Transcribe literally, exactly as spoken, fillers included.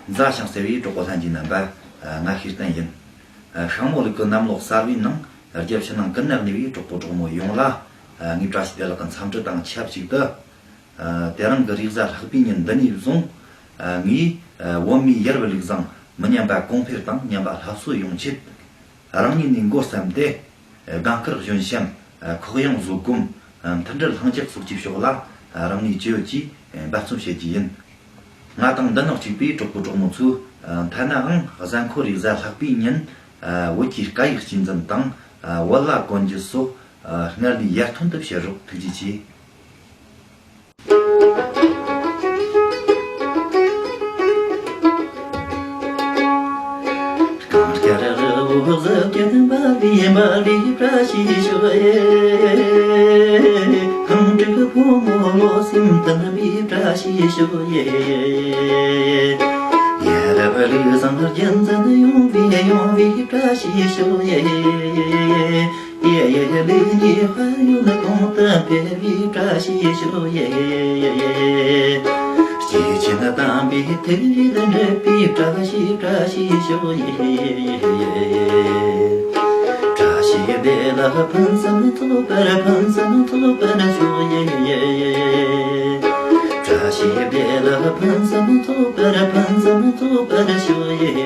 མཛའ་ཞིང་བརྩེ་བའི་གྲོགས་པོ་ལྷན་རྒྱས་རྣམ་པ། ང་ཤེས་བསྟན་ཡིན། ཤང་མོ་ལུག་གི་གནམ་ལོ་གསར་བའི་ནང་རྒྱལ་ཕྱི་ནང་ཀུན་ནས་གནས་པའི་གྲོགས་པོ་གྲོགས་མོ་ཡོངས་ལ། ངའི་བཀྲ་ཤིས་བདེ་ལེགས་ཀྱི་འཚམས་འདྲི་དང་ཆབས་ཅིག་ཏུ། དེ་རིང་གི་རེས་གཟའ་ལྷག་པའི་ཉིན་འདི་ནས་བཟུང་། ངས་བོད་མིའི་ཡུལ་བ་ལུག་བཟང་མི་ཉམས་པ་གོང་འཕེལ་དང་ཉམས་པ་སླར་གསོ་ཡོང་ཆེད། རང་ཉིད་ནས་འགོ་བརྩམས་ཏེ། དགའ་མཁར་གཞོན་གཤམ། ཁོག་ཡངས་བཟོད་སྒོམ། མཐུན་སྒྲིལ་ལྷིང་འཇགས་སོགས་ཀྱི་ཕྱོགས་ལ་རང་ནུས་ཅི་ཡོད་ཀྱིས་འབད་བརྩོན་བྱེད་རྒྱུ་ཡིན། ང་དང་འདི་ནང་གཅིག་པའི་གྲོགས་པོ་གྲོགས་མོ་ཚོས། ཐ་ནའང་གཟའ་འཁོར་རེས་གཟའ་ལྷག་པའི་ཉིན། བོད་ཀྱི་སྐད་ཡིག་གཅེས་འཛིན་དང་། བོད་ལྭ་གོན་རྒྱུ་སོགས། སྔར་ལས་ཡར་ཐོན་དུ་བྱེད་རོགས། ཐུགས་རྗེ་ཆེ། རྐང་སྐྱ་རི་བོ་གཟི་བརྒྱད་འབར་བའི་འབར་བའི་བཀྲ་ཤིས་ཤོག་ཡེ། ཁང་དྲུག་ཕོ་མོ་བློ་སེམས་མཐུན་པའི་བཀྲ་ཤིས་ཤོག་ཡེ། ཡ་རབས་ལུགས་བཟང་རྒྱུན་འཛིན་ཡོང་བའི་ཡོང་བའི་བཀྲ་ཤིས་ཤོག་ཡེ། ཡེ་ཡེ་ལུགས་གཉིས་དཔལ་ཡོན་གོང་དུ་འཕེལ་བའི་བཀྲ་ཤིས་ཤོག་ཡེ། སྐྱེས་ཆེན་དམ་པའི་ཐུགས་རྗེས་འགྲུབ་པའི་བཀྲ་ཤིས་བཀྲ་ཤིས་ཤོག་ཡེ། བཀྲ་ཤིས་བདེ་ལེགས་ཕུན་སུམ་ཚོགས་པར་ཕུན་སུམ་ཚོགས་པར་ཤོག་ཡེ། བཀྲ་ཤིས་བདེ་ལེགས་ཕུན་སུམ་ཚོགས་པར་ཕུན་སུམ་ཚོགས་པར་ཤོག་ཡེ།